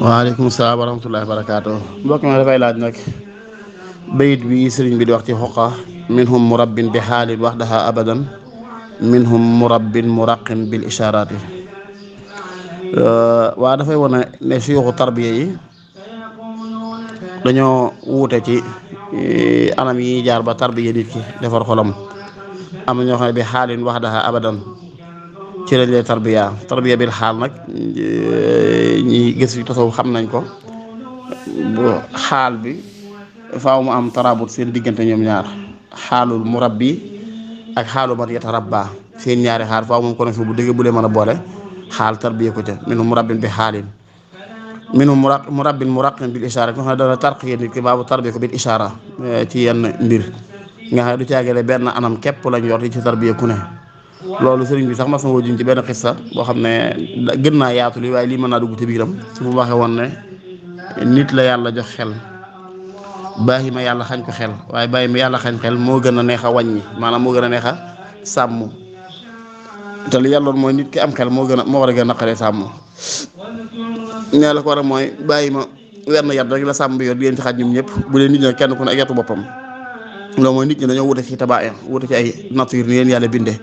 waaleykum salaam wa rahmatullahi wa barakaatu. Mbokk mi dafay laaj nag bayit bi sëriñ bi di wax ci xoqa minhum murabbin bi xaalin waxdaha abadan minhum murabbin muraqin bil ishaaraati. waa dafay wane ne suyuxu tarbiya yi dañoo wuute ci anam yi ñuy jaar ba tarbiya nit ki defar xolam. am na ñoo xam ne bi xaalin waxdaha abadan ci lañ lay tarbiya bil xaal nag ñi gis fi tasawuf xam nañ ko. xaal bi faaw mu am tarabut seen diggante ñoom ñaar, xaalul murabbi ak xaalu man yatarabba seen ñaari xaal faaw moom connexion bu dëgg bu leen mën a boole xaal tarbiya ko ca minhum murabbin bi xaalin minhum murabbin muraqin bil ishaara nga xam ne dana tarqiya nit ki baabu tarbiya ko bil ishaara ci yenn mbir nga xam ne du caagale benn anam képp lañ yor di ci tarbiya ku ne. loolu sëriñ bi sax mas na woo juñ ci benn xissa boo xam ne gën naa yaatu li waaye lii mën naa dugg ci biiram su mu waxee woon ne nit la yàlla jox xel bàyyi ma yàlla xañ ko xel waaye bàyyi ma yàlla xañ xel moo gën a neex a wàññi maanaam moo gën a neex a sàmm te li yàlloon mooy nit ki am xel moo war a gën a naqaree sàmm. nee la ko war a mooy bàyyi ma wenn yat rek la sàmm bi yor di leen ci xaj ñoom ñëpp bu dee nit ñi kenn ku ne ak yatu boppam. loolu mooy nit ñi dañoo wute ci tabaaya wute ci ay nature ni leen yàlla bindee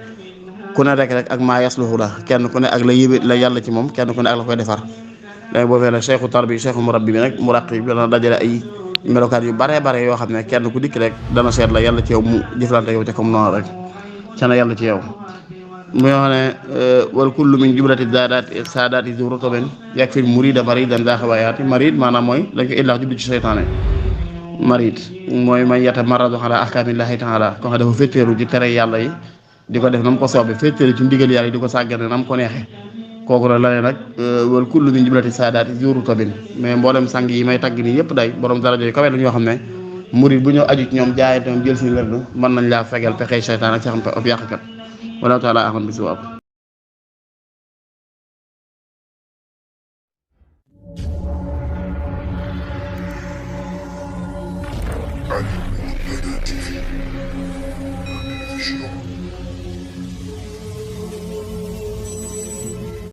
ku ne rek ak maa yasluhu la kenn ku ne ak la yëbe la yàlla ci moom kenn ku ne ak la koy defar. léegi boo fee nag cheikhu tarbi cheikhu murabbi bi nag muraqi bi dana dajale ay melokaan yu bare yoo xam ne kenn ku dikk rek dana seet la yàlla ci yow mu jëflante yow te comme noonu rek ca na yàlla ci yow. mu yoo xam ne wal kullu min jublati saadaati zu rutubin yakfil murida maridan daa xawayaati marid maanaam mooy dañ ko illaax jublu ci seytaane. marid mooy man yata maradu ala ahkaamillahi taala ko xam dafa féttéeru ci tere yàlla yi di ko def na mu ko soobee féttéeru ci ndigal yàlla yi di ko sàggane na mu ko neexee. kooku nag la ne nag wal kullu min jublati saadaati zuuru tobin mais mboolem sang yi may tagg nii yëpp day borom daraja yu kawe la ñoo xam ne murid bu ñëw aju ci ñoom jaayante moom jël si wérdu mën nañ laa fegal pexey seytaan ak saxam ab yàqkat wala taala axam bi si waab. Ali Mourtada TV, la télévision